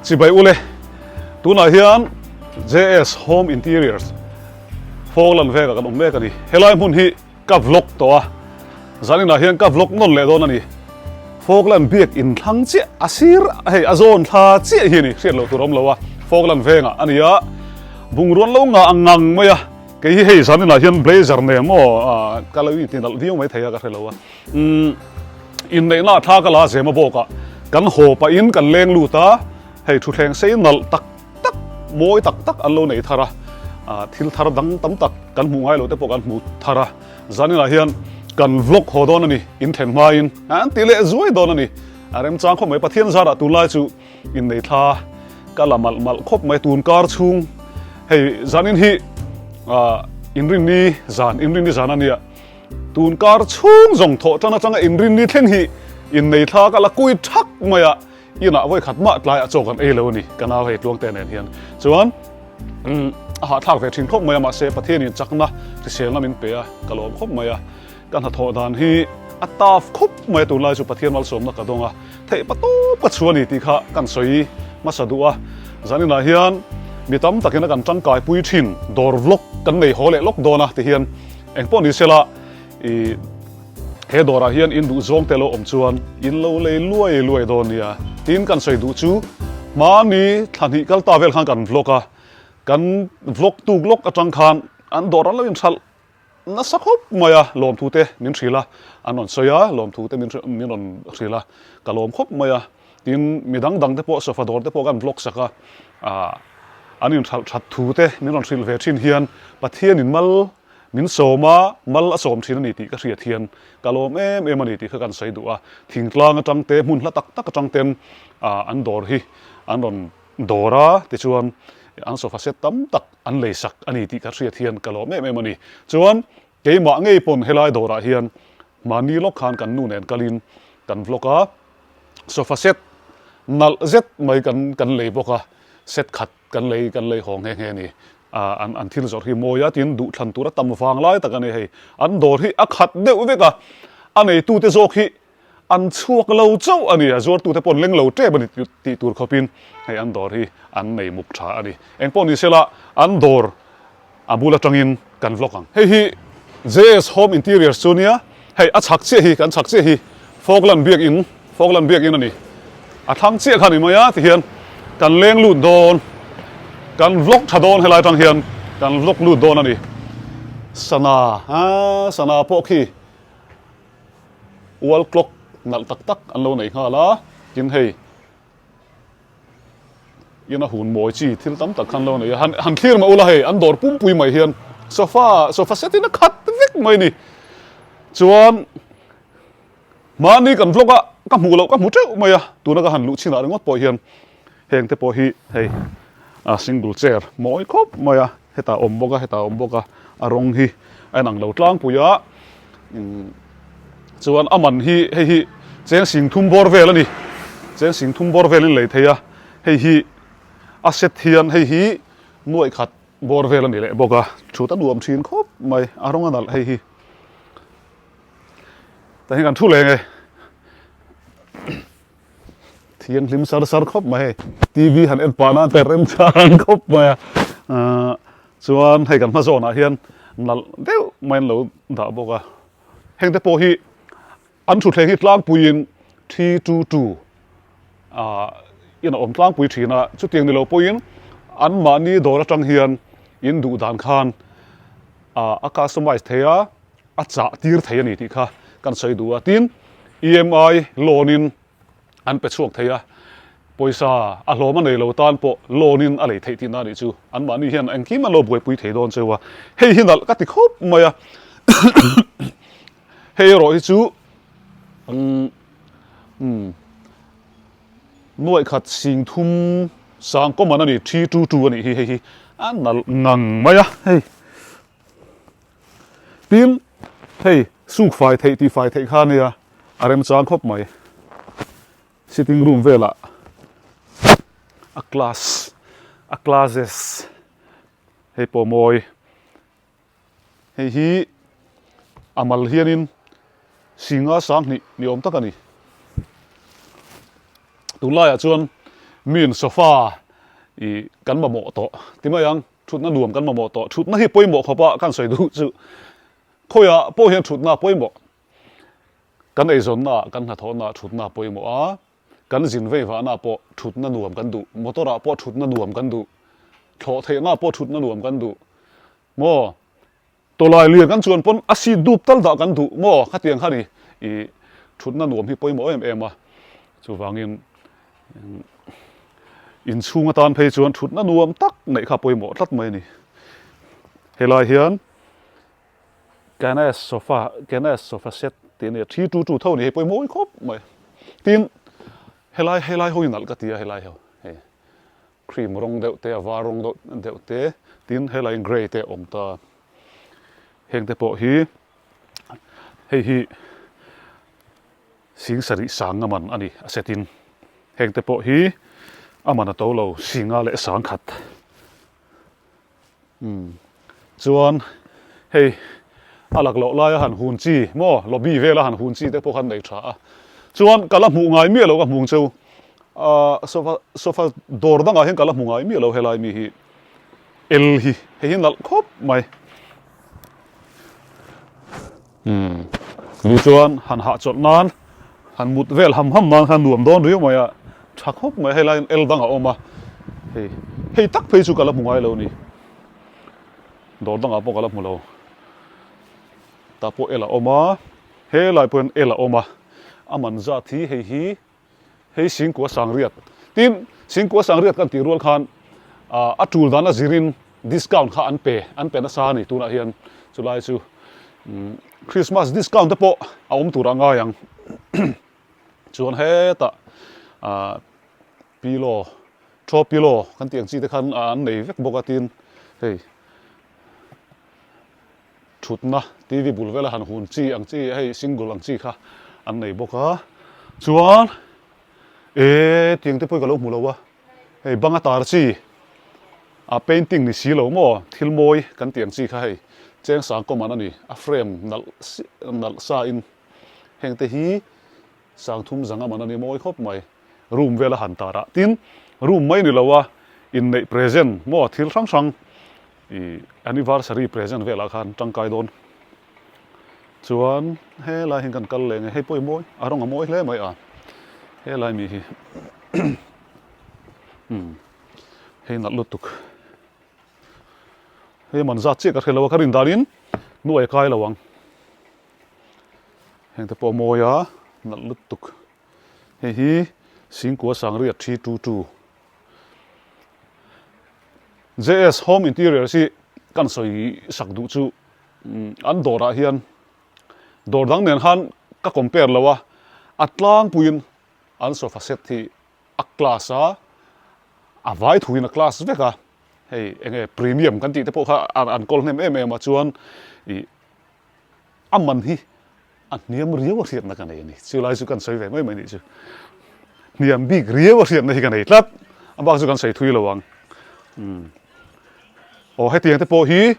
Chibai ule, tunah hian JS Home Interiors Falkland vengah kan awm mek a ni. Helai hmun hi ka vlog tawh a, zaninah hian ka vlog nawn leh dawn a ni. Falkland biak in thlang chiah a sir hei a zawn thla chiah hi a ni, hriat loh tur a awm lo a, Falkland vengah a ni a, bungrua an lo ngah ang ngang mai a, kei hi hei zaninah hian blazer nen maw ka lo inti nalh viau maithei a ka hre lo a. Umm inneihna a thla ka la zem a bawk a, kan haw pahin kan leng lut a, hei thutthleng sei nalh tak tak mawi tak tak an lo nei thar a, ah thil thar dang tam tak kan hmuh ngai lo te pawh kan hmu thar a, zaninah hian kan vlog haw dawn a ni, in thlen hmain an ti leh zuai dawn a ni, a remchang khawp mai Pathian zarah tunlai chu innei thla ka la malh malh khawp mai tun kar chhung hei zanin hi ah inrinni zan inrinni zan a nia. Tun kar chhung zawng thawh tan atanga inrinni thleng hi innei thla ka la kui thak mai a, inah vawi khat mah tlaiah chaw kan ei lo a ni, ka nau hei Tluangte nen hian chuan a hahthlak ve thin khawp mai a, mahse Pathianin chakna hriselna min pe a, ka lawm khawp mai a, ka hnathawh dan hi a tough khawp mai a, tunlai chu Pathian malsawmna ka dawng a, theih pa tawp ka chhuah a ni tih kha kan sawi hmasa duh a, zaninah hian mi tam takin a kan tangkai pui thin dawr vlog kan nei haw leh lawk dawn a tihian. Eng pawh ni sela i he dawrah hian in duh zawng te lo awm chuan in lo lei luai luai dawn nia. Tin kan sawi duh chu hmani thla hnih kal ta vel khan kan vlog a, kan vlog tuk lawk atang khan an dawr an lo inhralh nasa khawp mai a, lawmthu te min hrilh a, an rawn sawi a, lawmthu te min min rawn hrilh a, ka lawm khawp mai a. Tin mi dang dang te pawh sofa dawr te pawh kan vlog sak a, ah an inhralh that thu te min rawn hrilh ve thin hian Pathianin mal min sawm a, mal a sawm thin a ni tih ka hriat hian ka lawm em em a ni tih kha kan sawi duh a. Thingtlang atang te, hmun hla tak tak atang ten ah an dawr hi an rawn dawr a, tichuan an sofa set tam tak an lei sak a ni tih ka hriat hian ka lawm em em a ni. Chuan keimah ngei pawn helai dawrah hian mahni lawk khan kan nu nen kalin kan vlog a, sofa set nalh zet mai kan kan lei bawk a, set khat kan lei kan lei haw nghe nghe a ni. Ah an an thil zawrh hi mawi a tin duhthlan tur a tam vang lai tak a ni hei. An dawr hi a khat deuh vek a, a neitute zawk hi an chhuak lo chauh a ni, a zuartute pawh an leng lo tep a ni tih tur khawpin hei an dawr hi an nei muk tha a ni. Engpawh ni sela an dawr A bul atangin kan vlog ang. Hei hi JS Home Interiors chu nia, hei a chhak chiah hi, kan chhak chiah hi Falkland biak in, Falkland biak in a ni. A thlang chiah kha a ni mai a, tihian kan leng lut dawn, kan vlog tha dawn helai atang hian kan vlog lut dawn a ni. Sana, aa sana pawh khi wall clock nalh tak tak an lo nei nghal a, tin hei. Ina hun mawi chi thil tam tak khan lo nei a, han han thlir mah ula hei an dawr pumpui mai hian sofa sofa set in a khat vek mai ni. Chuan mahni kan vlog a ka hmuh loh ka hmu teuh mai a, tuna ka han luh chinah ringawt pawh hian heng te pawh hi hei a single chair mawi khawp mai a, hetah awm bawk a hetah awm bawk a, a rawng hi a inang lo tlangpui a. Chuan a man hi hei hi cheng sing thum bawr vel a ni. Cheng sing thum bawr velin lei thei a, hei hi a set hian hei hi nuaih khat bawr vel a ni leh bawk a, thut a nuam thin khawp mai, a rawng a nalh hei hi. Tah hian kan thu leng e. Thianghlim sar sar khawp mai hei, TV han en pah nan te remchang khawp mai a, ahh chuan hei kan hma zawnah hian nalh deuh mai an lo dah bawk a, heng te pawh hi an thutthleng hi tlangpuiin thi tu tu ahh in a awm tlangpui thin a, chutiang ni lo pawhin anmahni dawr atang hian in duh dan khan ahh a customize thei a. a chah tir thei a ni tih kha kan sawi duh a, tin EMI loan in an pe chhuak thei a, pawisa a hlawm a nei lo tan pawh loan in a lei theih tihna a nih chu, anmahni hian engkim an lo buaipui thei dawn cheu a, hei hi nalh ka ti khawp mai a, hei erawh hi chu umm umm nuaih khat sing thum sang common a ni, 322 a nih hi hei hi a nalh ngang mai a hei. Tin, hei suk fai theih tih fai theih kha ania a remchang khawp mai. Sitting room velah a class a classes hei pawh mawi. Hei hi a mal hianin singa sanghnih ni awm tak a ni. Tunlaiah chuan. Miin sofa i kan mamawh tawh ti mai ang, thutna nuam kan mamawh tawh. Thutna hi pawimawh khawp a kan sawi duh chu khawiah pawh hian thutna a pawimawh. Kan eizawnna ah kan hnathawhna ah thutna a pawimawh a, kan zin vei vahna ah pawh thutna nuam kan duh, motor ah pawh thutna nuam kan duh, thlawh theihna ah pawh thutna nuam kan duh maw? Tawlai lian kan chuan pawn a seat dup tal dah kan duh maw? Khatiang kha ni i thutna nuam hi pawimawh em em a, chuvangin inchhung atan phei chuan thutna nuam tak neih kha pawimawh tlat mai a ni. Helai hian Canes sofa Canes sofa set tih a nia 322 tho a ni hei pawimawh khawp mai. Tin helai helai ho hi nalh ka ti a helai ho hei. Cream rawng deuh te, a var rawng deuh deuh te, tin helaiin grey te a awm ta. Heng te pawh hi hei hi sing sarih sang a man a ni a set in. Heng te pawh hi a man a to lo singa leh sang khat. Umm chuan hei a lak loh laia han hun chi maw lobby vela han hun chi te pawh khan nei tha a chuan ka la hmuh ngai miah lo ka hmung cheu ah sofa sofa dawr dangah hian ka la hmu ngai miah lo helai mi hi L hi hei hi nalh khawp mai umm ni chuan han hahchawlh nan han mut vel ham ham nan khan nuam dawn riau mai a tha khawp mai helai in el dang a awm a hei hei tak phei chu ka la hmu ngai lo ni dawr dangah pawh ka la hmu lo tah pawh el a awm a helai pawh hian el a awm a a man zat hi hei hi Hei Singkua Sangriat. Tin, Singkua Sangriat kan tih rual khan a tul dan a zirin discount kha an pe, an pe nasa a ni tunah hian chulai chu Christmas discount te pawh a awm tur a ngai ang. Chuan hetah pillow, throw pillow kan tih ang chi te khan an nei vek bawk a tin hei Thutna TV bul vela han hun chi ang chi hei single ang chi kha an nei bawk a chuan e tiang te pawh hi ka lo hmu lo a hei banga tar chi a painting ni si lo maw thil mawi kan tih ang chi kha hei cheng sang kawm an a ni a frame nalh nalh sa in heng te hi sang thum zanga man a ni mawi khawp mai room vela han tar a tin room mai ni lo a inneih present maw thil hrang hrang I anniversary present velah khan tangkai dawn chuan helai hian kan kal leh nge hei pawh i mawi a rawng a mawi hle mai a helai mi hi umm hei nalh lutuk hei man zat chiah ka hre lo a ka rin danin nuai a kai lo ang heng te pawh a mawi a nalh lutuk hei hi Singkua Sangriat 322. JS Home Interiors hi kan sawi sak duh chu an dawrah hian dawr dang nen khan ka compare lo a, a tlangpuiin an sofa set hi a class a, a vai thuin a class vek a, hei enge premium kan tih te pawh kha an kawl hnem em em a chuan ih A man hi a hniam riau a hriatna ka nei a ni. Chu lai chu kan sawi ve mai mai nih chu. Hniam bik riau a hriatna hi ka nei tlat. A bak chu kan sawi thui lo ang. Umm. Aw hetiang te pawh hi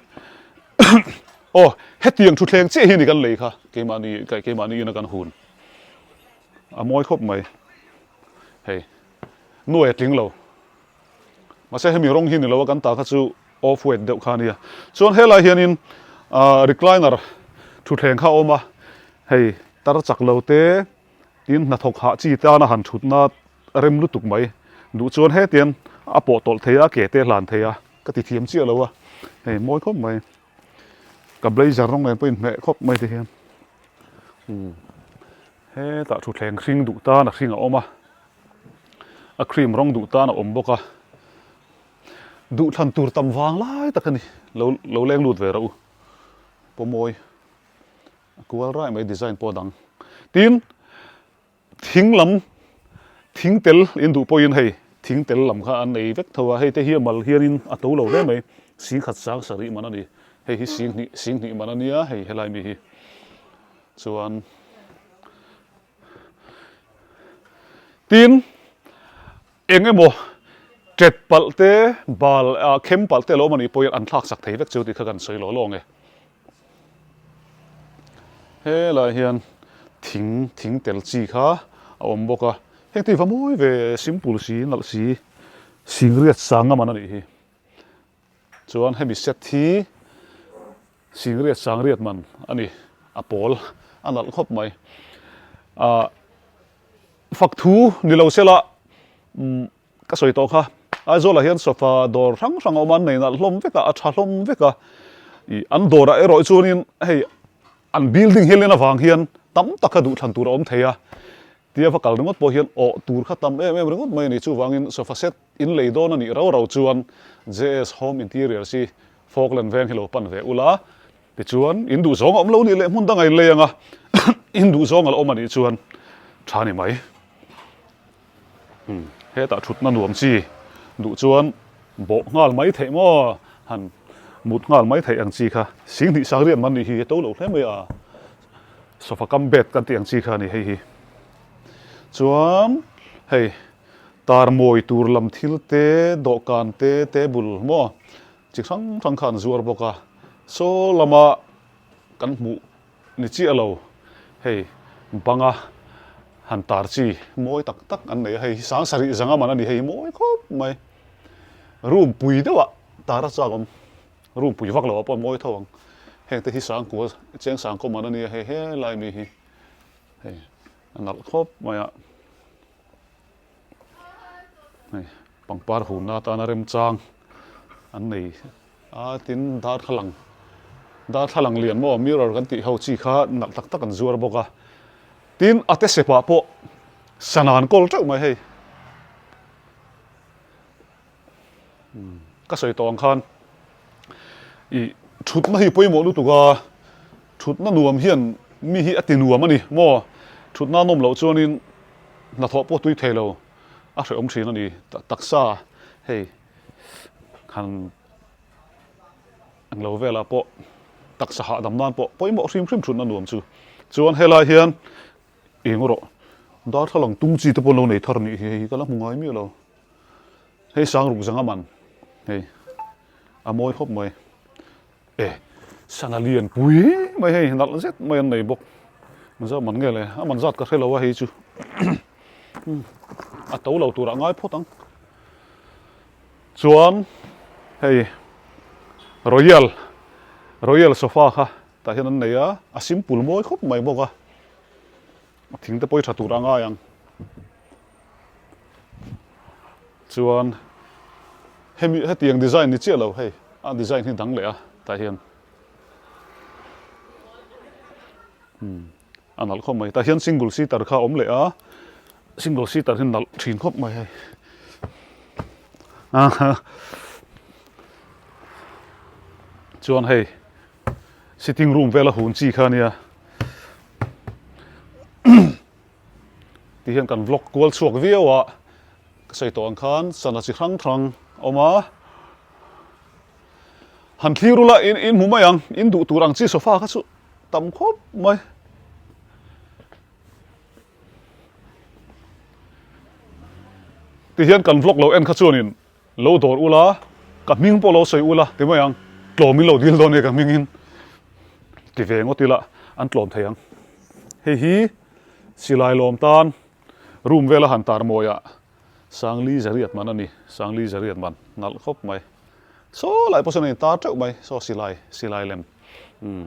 aw hetiang thutthleng chiah hi ni kan lei kha keimahni keimahni ina kan hun. A mawi khawp mai. Hei nuai a tling lo. Mahse hemi rawng hi ni lo a kan ta kha chu off white deuh kha a nia. Chuan helai hianin ahh recliner thutthleng kha a awm a, hei tar chak lo te tin hnathawk hah chi tana han thutna rem lutuk mai duh chuan hetiang a pawh tawlh thei a, ke te a hlan thei a, ka ti thiam chiah lo a, hei mawi khawp mai. Ka blazer rawng nen pawh inhmeh khawp mai ti hian umm hetah thutthleng hring duh tan a hring a awm a. A cream rawng duh tan a awm bawk a, duhthlan tur tam vang lai tak a ni, lo lo leng lut ve rawh u, pawmawi a kual rai mai design pawh a dang. Tin, thing lam thing tel in duh pawhin hei thing tel lam kha an nei vek tho a, hei te hi a mal hianin a to lo hle mai, singkhat sang sarih man a ni, hei hi singhnih singhnih man a nia hei helai mi hi chuan. Tin, eng emaw tet palh te, bal ah khem palh te a lo awm a nih pawhin an thlak sak thei vek chu tih kha kan sawi lawh lawh ang e. Helaiah hian thing thing tel chi kha a awm bawk a. Heng te hi va mawi ve simple si nalh si singriat sanga man a nih hi. Chuan hemi set hi singriat sangriat man a ni a pawl a nalh khawp mai. Ahh fak thu ni lo sela umm ka sawi tawh kha Aizawlah hian sofa dawr hrang hrang a awm a an nei nalh hlawm vek a a tha hlawm vek a ih an dawrah erawh chuanin hei an building hi len avang hian tam taka duhthlan tur a awm thei a tia va kal ringawt pawh hian awh tur kha tam em em ringawt mai a ni chuvangin sofa set in lei dawn a nih rau rau chuan JS Home Interiors hi Falkland veng hi lo pan ve ula tichuan in duh zawng a awm lo nih leh hmun danga in lei anga in duh zawng a la awm a nih chuan tha ni mai. Hetah thutna nuam chi duh chuan bawh nghal mai theih maw han mut nghal mai theih ang chi kha singhnih sangriat man nih hi a to lo hle mai a sofa cum bed kan tih ang chi kha a ni hei hi chuan hei tar mawi tur lam thil te dawhkan te table maw chi hrang hrang kha an zuar bawk a saw lama kan hmuh ni chiah lo hei banga han tar chi mawi tak tak an nei a hei hi sang sarih zanga man a ni hei hi mawi khawp mai room pui deuh ah tar a chak awm room pui vak lo ah pawh a mawi tho ang heng te hi sang kua cheng sang kaw man a nia hei helai mi hi hei a nalh khawp mai a hei pangpar hunna atana remchang an nei a tin darthlalang darthlalang lian maw mirror kan tih ho chi kha nalh tak tak an zuar bawk a tin a te sepah pawh sana an kawl teuh mai hei ka sawi tawh ang khan ih thutna hi pawimawh lutuk a thutna nuam hian mi hi a ti nuam a ni maw thutna a nawm loh chuanin hnathawh pawh tui thei lo a hrehawm thin a ni taksa hei han englo velah pawh taksa hahdam nan pawh pawimawh hrim hrim thutna nuam chu chuan helai hian eng rawh darthlalang tung chi te pawh an lo nei thar a nih hi hei hi ka la hmu ngai miah lo hei sang ruk zanga man hei a mawi khawp mai e sana lian pui mai hei nalh zet mai an nei bawk zat man nge le a man zat ka hre lo a hei chu a to lo turah ngai phawt ang. Chuan hei Royal Royal sofa kha tah hian an nei a, a simple mawi khawp mai bawk a, a thing te pawh hi tha tur a ngai ang. Chuan hemi hetiang design ni chiah lo hei a design hi dang leh a tah hian. A nalh khawp mai. Tah hian single seater kha a awm leh a, single seater hi nalh thin khawp mai hei. Chuan hei sitting room vela hun chi kha ania. Ti hian kan vlog kual chhuak viau a, ka sawi tawh ang khan sana chi hrang hrang a awm a. Han thlir ula in in hmu mai ang, in duh tur ang chi sofa kha chu tam khawp mai. Ti hian kan vlog lo en kha chuanin lo dawr ula, ka hming pawh lo sawi ula ti mai ang, tlawm in lo dil dawn e ka hming in ti ve ngawt ila an tlawm thei ang. Hei hi silai lawm tan room vela han tar mawiah Sangli zariat man a ni, Sangli zariat man nalh khawp mai. Saw lai pawh sawn a intar teuh mai, saw silai, silai lem. Umm.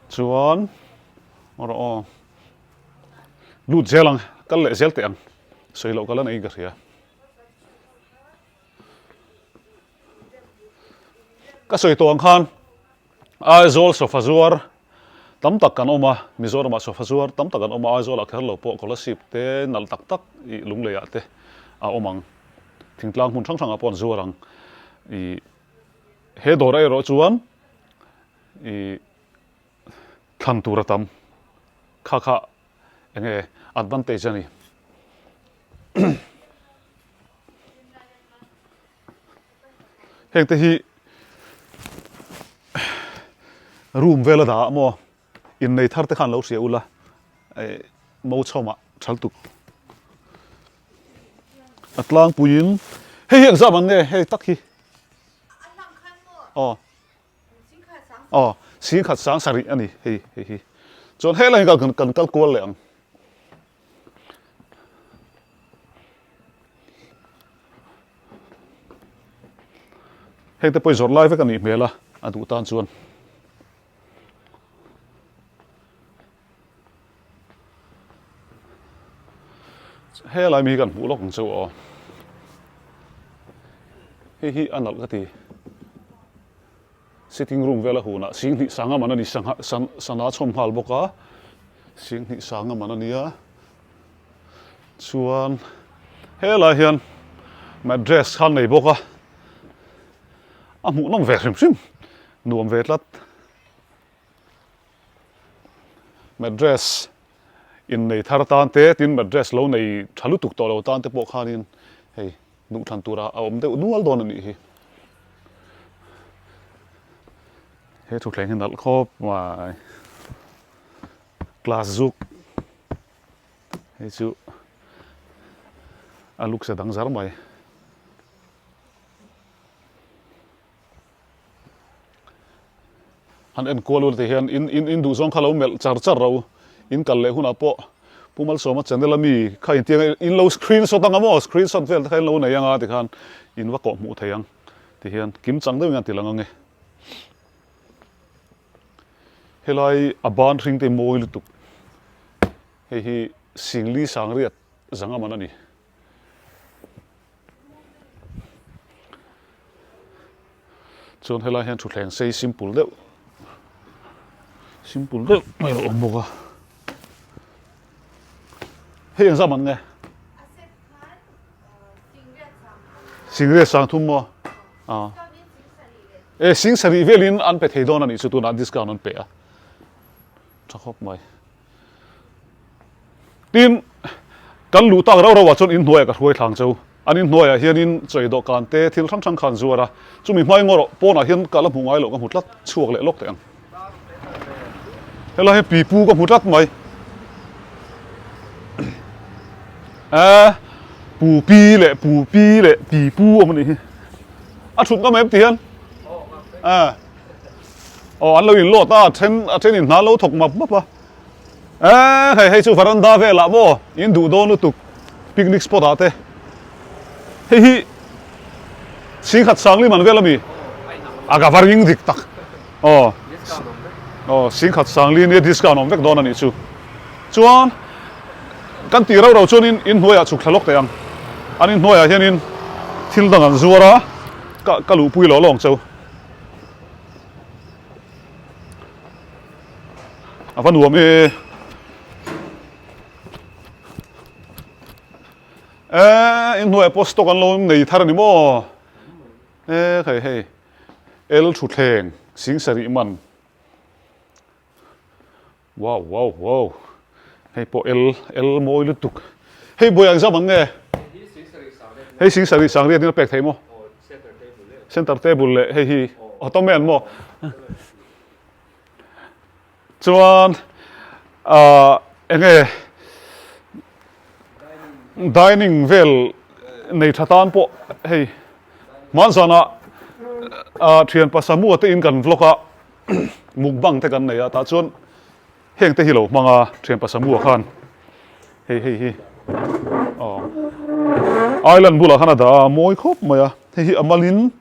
Chuan, rawh aw, lut zel ang, kal leh zel teh ang, sawi loh ka la nei in ka hria. Ka sawi tawh ang khan Aizawl sofa zuar tam tak kan awm a, Mizoramah sofa zuar tam tak an awm a, Aizawlah kher lo pawh Kolasib te nalh tak tak ih Lungleiah te a awm ang, thingtlang hmun hrang hrangah pawh an zuar ang. Ih he dawrah erawh chuan ih thlan tur a tam kha kha eng nge advantage a ni. Heng te hi room vel a dah ah maw innei thar te khan lo hria ula eh mo chhawmah thal tuk a tlangpuiin hei hi engzah man nge hei tak hi aw aw singkhat sang sarih a ni hei hei hi chuan helai hi kan kal kual leh ang. Heng te pawh hi zawrh lai vek a nih hmel a, a duh tan chuan. Helai mi hi kan hmuh lawk ang chu aw. Hei hi a nalh ka ti. Sitting room vela hunah singhnih sanga man a ni sangha sana chhawm nghal bawk a singhnih sanga man a nia chuan helai hian mattress kha an nei bawk a a hmuh nawm ve hrim hrim nuam ve tlat mattress innei thar tan te tin mattress lo nei tha lutuk tawh lo tan te pawh khanin hei. Duhthlan tura a awm deuh nual dawn a nih hi. He thutthleng hi nalh khawp mai. Class zuk. Hei chu a lukse dang zar mai. Han en kual ula ti hian in in in duhzawng kha lo melh char char ro in kal leh hunah pawh Pu Malsawma channel a mi kha intiang a in lo screenshot anga maw screenshot vel te kha in lo nei anga ti khan in va kawh hmuh thei ang ti hian kim chang deuhin an ti lang ange helai a ban hring te mawi lutuk hei hi Singli Sangriat zanga man a ni. Chuan helai hian thutthleng sei simple deuh simple deuh mai a awm bawk a hei engzah man nge singriat sang thum maw a e sing sarih velin an pe thei dawn a nih chu tunah discount an pe a tha khawp mai. Tin, kan luh tak rauh rauhah chuan inhnuaiah ka hruai thlang cheu. An inhnuaiah hianin chawi dawhkan te thil hrang hrang kha an zuar a, chumi hmai ngaw rawh pawnah hian ka la hmu ngai loh ka hmu tlat chhuak leh lawk teh ang. Helai hi pipu ka hmu tlat mai. Aa, pu pi leh pu pi leh pipu awm a nih hi. A thut ngam em ti hian? Aa. Aw an lo in lawt a, a then a then in hna lo thawk map map a. Eee hei hei chu varanda velah maw in duh dawn lutuk picnic spot ah te. Hei hi Singkhat Sangli man vel ami? A ka va ring dik tak. Aw aw Singkhat Sangli nia discount awm vek dawn a nih chu. Chuan kan tih rauh rauh chuanin inhnuaiah chhuk thla lawk teh ang. An inhnuaiah hianin thil dang an zuar a, ka ka luhpui lo lawng cheu. A va nuam e. E in hnuaiah pawh stock an lo nei thar a ni maw? E hei hei L thutthleng sing sarih man. Wow wow wow hei pawh L L mawi lutuk hei buai ang zam ang nge hei sing sarih sang riat in a pek thei maw center table leh hei hi ottoman maw chuan ah enge dining vel nei tha tan pawh hei hmanzana ah thian pasamua te in kan vlog a. Mukbang te kan nei a tah chuan heng te hi lo hmang a thian pasamua khan hei hei hi aw island bulah khan a dah a mawi khawp mai a hei hi a malin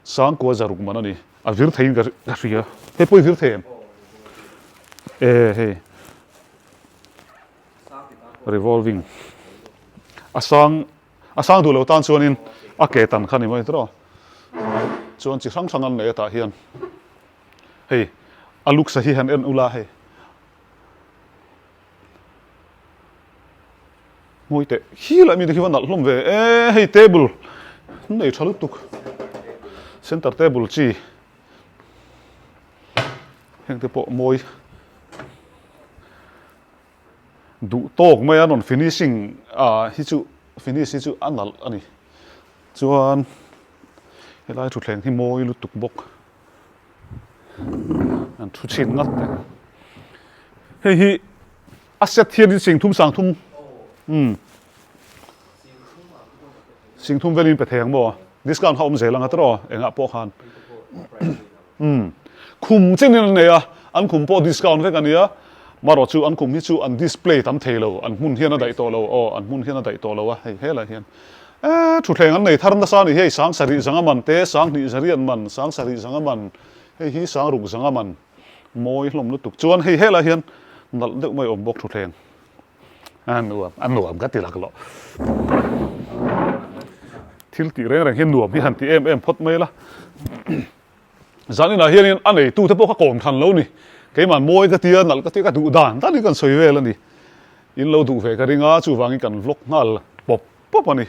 sangkua zaruk man a ni a vir theiin ka ka hria hei pawh i vir thei em e hei revolving a sang a sang duh lo tan chuanin a ke tan kha ni mai tawh chuan chi hrang hrang an nei a tah hian hei a luksa hi han en ula hei mawi teh khi lah mi te khi va nalh hlawm ve e hei table nei tha lutuk center table chi heng te pawh mawi Duh tawk mai a rawn finishing ah hi chu finish hi chu a nalh a ni. Chuan helai thutthleng hi mawi lutuk bawk. An thu chhin ngat te. Hei hi a set hian in singthum sangthum umm singthum velin pe thei ang maw? Discount kha awm zel ang a tiraw engah pawh khan. Umm. Khum chen in an nei a, an khum pawh discount vek a nia. Marawh chu an khum hi chu an display tam thei lo, an hmun hian a daih tawh lo, aw an hmun hian a daih tawh lo a, hei helai hian. E thutthleng an nei thar nasa a ni hei 7000 zanga man te, 2000 zariat man, 7000 zanga man, hei hi 6000 zanga man mawi hlawm lutuk. Chuan hei helai hian nalh deuh mai a awm bawk thutthleng. A nuam, a nuam ka ti laklawh. Thil tih reng reng hi nuam hi han ti em em phawt mai la. Zaninah hianin a neitute pawh ka kawm than lo ni. Keimah mawi ka tia, nalh ka tia, ka duh dan danin kan sawi vel a ni. In lo duh ve ka ring a, chuvangin kan vlog nghal pawp pawp a ni.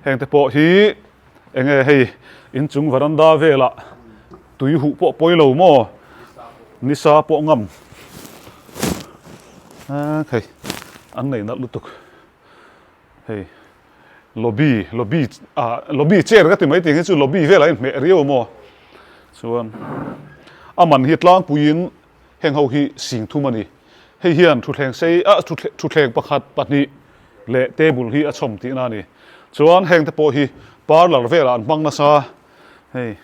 Hengte pawh hi enge hei inchung varanda velah tui huh pawh pawi lo maw? Nisa pawh ngam. Hei an nei nalh lutuk. Hei lobby lobby ah lobby chair ka ti mai tih hi chu lobby velah a inhmeh riau maw? Chuan a man hi tlangpuiin Heng ho hi sing thum a ni. Hei hian thutthleng sei ah thutthleng pakhat, pahnih leh table hi a chhawm tihna a ni. Chuan heng te pawh hi parlour velah an hmang nasa. Hei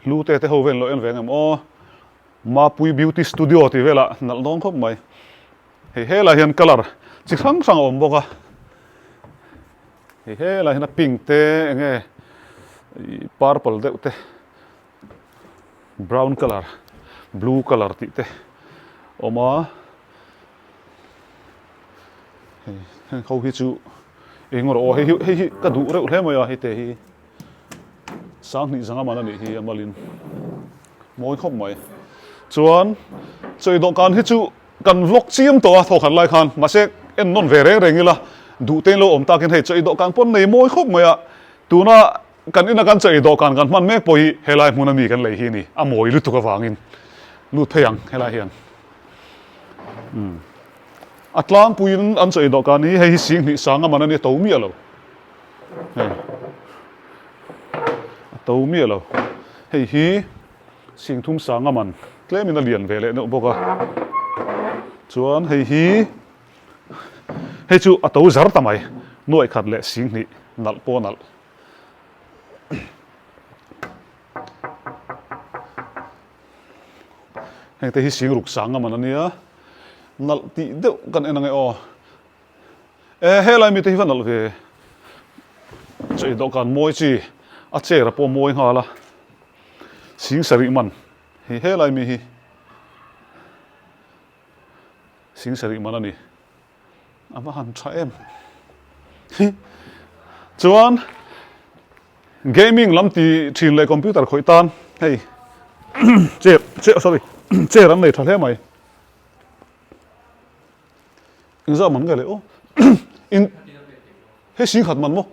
hlu te te ho vel lo en ve ang em aw. Mapui beauty studio tih velah nalh dawn khawp mai. Hei helai hian colour chi hrang hrang a awm bawk a. Hei helai hian a pink te enge purple deuh te. Brown colour blue colour tih te awm a hei heng ho hi chu eng rawh aw hei hi hei hi ka duh reuh hle mai a hei te hi 2000 zanga man a nih hi a malin mawi khawp mai chuan chawi dawhkan hi chu kan vlog chiam tawh a thawkhat lai khan mahse en nawn ve reng reng ila duh te in lo awm takin hei chawi dawhkan pawn nei mawi khawp mai a tuna Kan ina kan chawi dawhkan kan hman mek pawh hi helai hmuna mi kan lei hi a ni. A mawi lutuk avangin lut phei ang helai hian. Umm. A tlangpuiin an chawi dawhkan hi hei hi 20 sanga man a nia to miah lo. Hei. A to miah lo. Hei hi 30 sanga man tlemin a lian ve leh deuh bawk a. Chuan hei hi hei chu a to zar ta mai. Nuaih khat leh 20 nalh pawh nalh. Heng te hi sing ruk sang a man a nia nalh tih deuh kan en ang e aw e helai mite hi va nalh ve chei dawhkan mawi chi a chair a pawh mawi nghal a sing sarih man hei helai mi hi sing sarih man a ni. A va han tha em. Chuan gaming lam ti thin leh computer khawih tan hei chair chair sorry chair an nei tha hle mai. Engzah man nge le aw in hei 10,000 man maw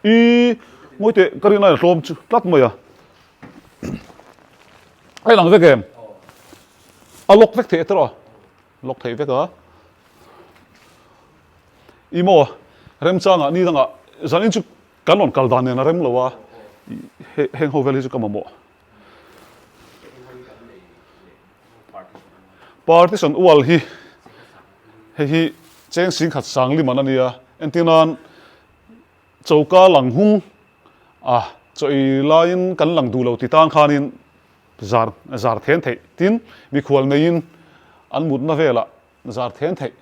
i ngawi teh ka rin aia hlawm chu tlat mai a. A inang vek em? A lock vek theih erawh a. Lock theih vek a. I maw remchangah ni dangah zanin chu kan rawn kal dan nen a rem lo a, heng ho vel hi chu ka mamawh. Partition wall hi hei hi cheng 10,000 sangli man a nia, entir nan choka lang hung a chawi laiin kan lang duh lo ti tan khanin Zar zar then theih tin mikhual neiin an mutna velah zar then theih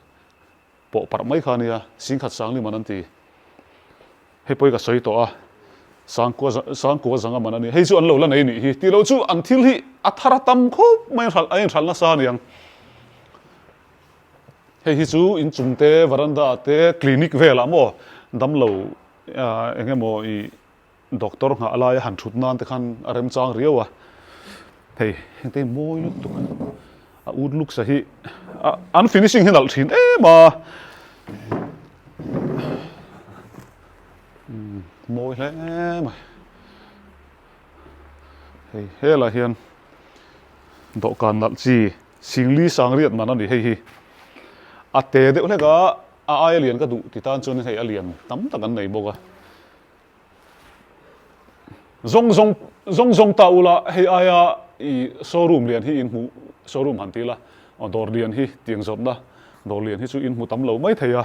pawh parh mai kha a nia, 10,000 sangli man an ti. Hei pawh hi ka sawi tawh a, sangkua sangkua zanga man a ni. Hei chu an lo la nei nih hi tih loh chu an thil hi a thar a tam khawp mai a inhralh nasa a niang. Hei hi chu inchung te, varanda te, clinic velah maw damlo eng emaw ih Doctor nghah laia han thut nan te khan a remchang riau a, hei hengte hi mawi lutuk a ut looks a hi an finishing hi nalh thin em a, mawi hle mai, hei helai hian dawhkan nalh chi 10,000 sangriat man a ni hei hi a te deuh hlek a a aia lian ka duh ti tan chuan hei a lian tam tak an nei bawk a. Zawng zawng zawng zawng ta ula hei aia i showroom lian hi in hmu showroom han ti ila dawr lian hi tiang zawrhna dawr lian hi chu in hmu tam lo mai thei a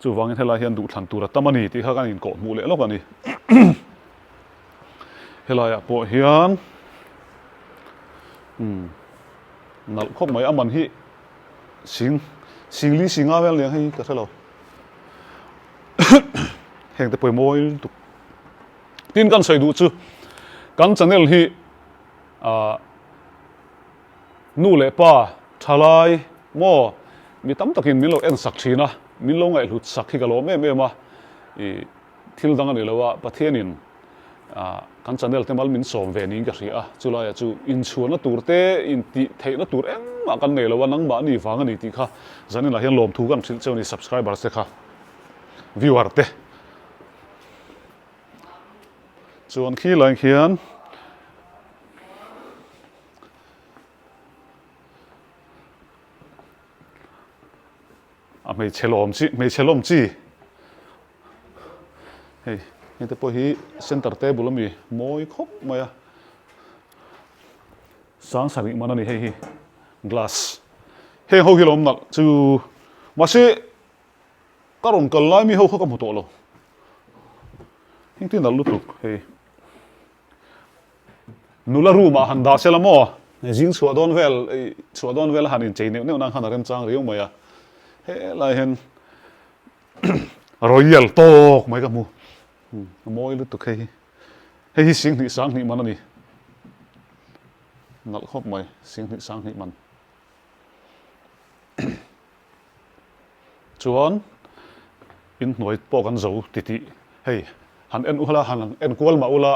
chuvangin helai hian duhthlan tur a tam a ni tih kha kan inkawh hmuh leh lawk a ni helaiah pawh hian umm nalh khawp mai a man hi sing 10,000 singa vel aniang hei ka hre lo. Heng te pawh hi mawi lutuk. Tin kan sawi duh chu kan channel hi ah nu leh pa thalai maw mi tam takin min lo en sak thin a, min lo ngaihhlut sak hi ka lawm em em a, ih thil dang a ni lo a, Pathianin ah kan channel te mal min sawm ve niin ka hria a, chulaiah chu inchhuahna tur te intih theihna tur engmah kan nei lo a, nangmahni vang a ni tih kha zaninah hian lawmthu kan hrilh cheu a ni subscribers te kha viewer te. Chuan khi lai khian a hmeichhe lawm chi hmeichhe lawm chi hei hei te pawh hi center table ami mawi khawp mai a sang sarih man a ni hei hi glass heng ho hi lawm nalh chu mahse Ka rawn kal lai mi ho kha ka hmu tawh lo. Engtin nalh lutuk hei. Nula room ah han dah sela maw? Zing chhuah dawn vel, chhuah dawn vel a han inchei neuh neuh nan khan a remchang riau mai a. Helai hian royal tawk mai ka hmu. A mawi lutuk hei hi. Hei hi singhnih sanghnih man a ni. Nalh khawp mai, singhnih sanghnih man. Chuan inhnuai pawh kan zo titih hei han en ula han en kual mah ula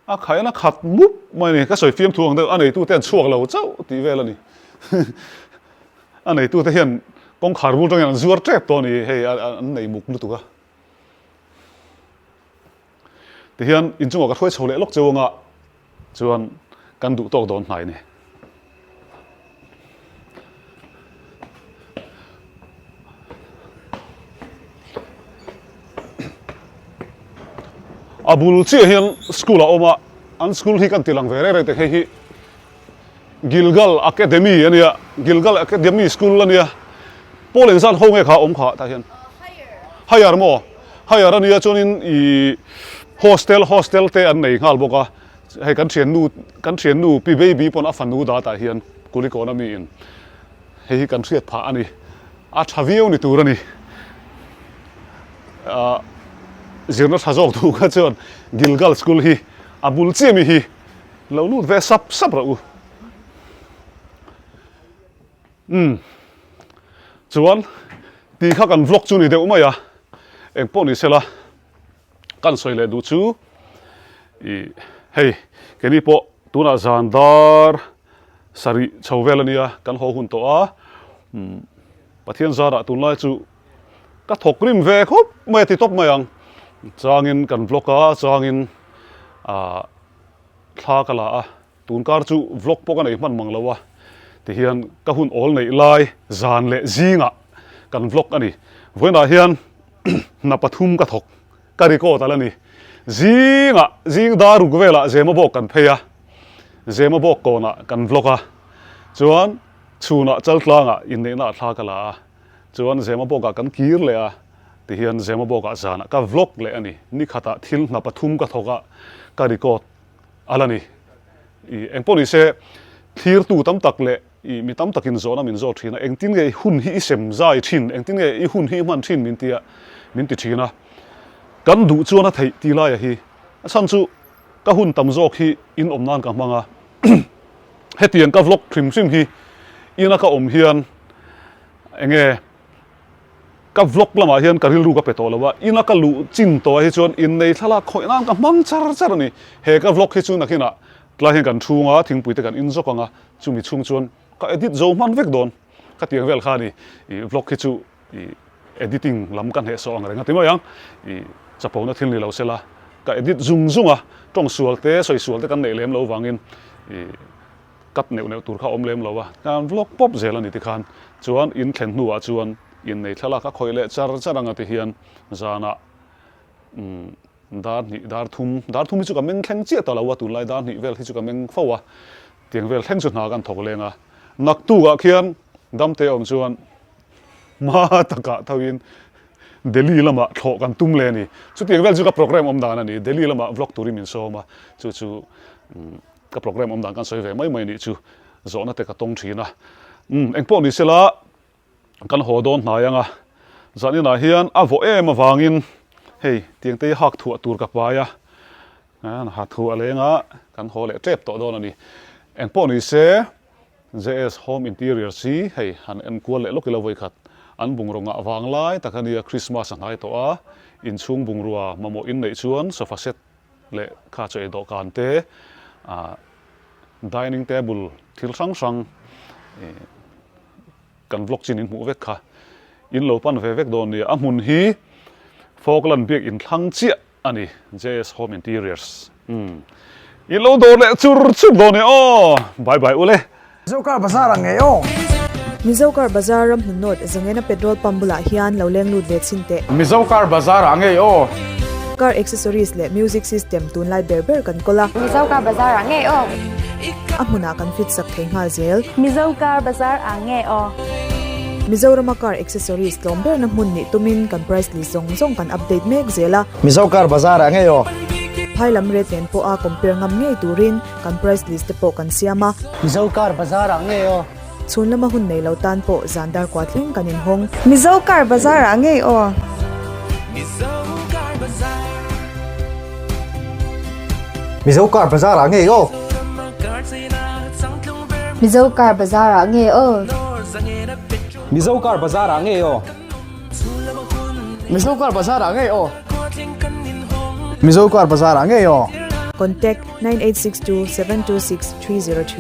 a khain a khat mup mai a ni ka sawi fiam thu ang deuh a neitute an chhuak lo chauh tih vel a ni a neitute hian kawngkhar bul atangin an zuar tep tawh a ni hei an nei muk lutuk a tihian inchungah ka hruai chho leh lawk cheu anga. Chuan kan duh tawk dawn hnai ni. A bul chiah hian school a awm a, an school hi kan ti lang ve reng reng te hei hi Gilgal Academy a nia, Gilgal Academy School a nia. Pawl engzat ho nge kha awm kha tah hian? Higher maw? Higher a nia chuanin ih hostel hostel te an nei nghal bawk a. Hei kan thiannu kan thiannu Pi Baby pawn a fanu dat ah hian Kulikawn a mi in hei hi kan hriat phah a ni. A tha viau ni tur a ni. Ah zirna tha zawk duh kha chuan Gilgal School hi a bul chiah mi hi lo lut ve sap sap rawh u. Umm chuan ti kha kan vlog chu ni deuh mai a engpawh ni sela. Kan sawi leh duh chu ih hei keini pawh tunah zan dar sarih chho vel a nia kan haw hun tawh a umm Pathian zarah tunlai chu ka thawk rim ve khawp mai a ti tawp mai ang changin kan vlog a changin ah thla ka la a. Tun kar chu vlog pawh ka nei hman mang lo a, tihian ka hun awl neih lai zan leh zingah kan vlog a ni. Vawiinah hian hna pathum ka thawk, ka record alh a ni. Zingah, zing dar ruk velah Zema bawk kan phei a, Zema bawk kawnah kan vlog a, chuan chhunah Chaltlangah inneihna ah thla ka la a, chuan Zema bawkah kan kir leh a, tihian Zema bawkah zanah ka vlog leh a ni. Nikhatah thil hna pathum ka thawk a, ka record. A la ni. I engpawh ni se, thlirtu tam tak leh i mi tam takin zawhna min zawt thin a, engtin nge i hun hi i sem zai thin, engtin nge i hun hi i hman thin min ti a, min ti thin a. Kan duh chuan a theih ti laia hi, a chhan chu ka hun tam zawk hi in awm nan ka hmang a, hetiang ka vlog hrim hrim hi ina ka awm hian enge, Ka vlog lamah hian ka rilru ka pe tawh lo a, ina ka luh chin tawh ah hi chuan innei thlalak khawih nan ka hmang char char a ni. He ka vlog hi chu nakinah tlai hian kan chhung a, thingpui te kan in zawk ang a, chumi chhung chuan ka edit zo hman vek dawn. Ka tiang vel kha a ni, i vlog hi chu i editing lam ka hnehsawh ang reng a ti mai ang, i chapona thil ni lo sela ka edit zung zung a, tawng sual te sawi sual te kan neih lem lo vangin i Cut neuh neuh tur kha a awm lem lo a, kan vlog pawp zel a ni tikhan chuan in thlen hnuah chuan innei thlalak a khawih leh char char anga tihian zanah umm dar hnih dar thum dar thum hi chu ka meng thleng chiah ta lo a tunlai dar hnih vel hi chu ka meng fo a tiang vel thleng chu hna kan thawk leng a naktukah khian damte awm chuan hma takah thoin Delhi lamah thlawh kan tum leh a ni chutiang vel chu ka programme awm dan a ni Delhi lamah vlog turin min sawm a chu chu umm. Ka programme awm dan kan sawi ve mai mai nih chu zawhna te ka tawng thin a. Umm engpawh ni sela kan haw dawn hnai anga. Zaninah hian a vawh em avangin hei tiang te hi hak thuah tur ka pai a, ha thuah leng a kan haw leh tep tawh dawn a ni. Engpawh ni se JS Home Interiors hi hei han en kual leh lawk ila vawikhat an bungraw ngah vang lai tak a nia Christmas a hnai tawh a, inchhung bungrua mamawh in neih chuan sofa set leh kha chaw ei dawhkan te ah dining table thil hrang hrang ih kan vlog chin in hmuh vek kha in lo pan ve vek dawn nia a hmun hi Falkland biak in thlang chiah a ni JS Home Interiors umm in lo dawr leh chur chur dawn e aw bye bye ule. Mizo Car Bazar ah ngei aw. Mizo Car Bazar ram hnu nawt Zangena petrol pump bulah hian lo leng lut ve chhin teh. Mizo Car Bazar ah ngei aw. Car accessories leh music system tunlai ber ber kan kawl a. Mizo Car Bazar ah ngei aw. A hmunah kan fit sak thei nghal zel. Mizo Car Bazar ah ngei aw. Mizorama car accessories tlawm berna hmun nih tumin kan price list zawng zawng kan update mek zel a. Mizo Car Bazar ah ngei aw. Phai lam rate nen pawha compare ngam ngei turin Kan price list te pawh kan siam a. Mizo car bazar ah ngei aw. Chhun lama hun nei lo tan pawh zan dar kua thleng kan inhawng. Mizo car bazar ah ngei aw. Mizo car bazar ah ngei aw. Mizo car bazar ah ngei aw. Mizo car bazar ah ngei aw. Mizo car bazar ah ngei aw. Mizo car bazar ah ngei aw. Contact, 9862 726 303.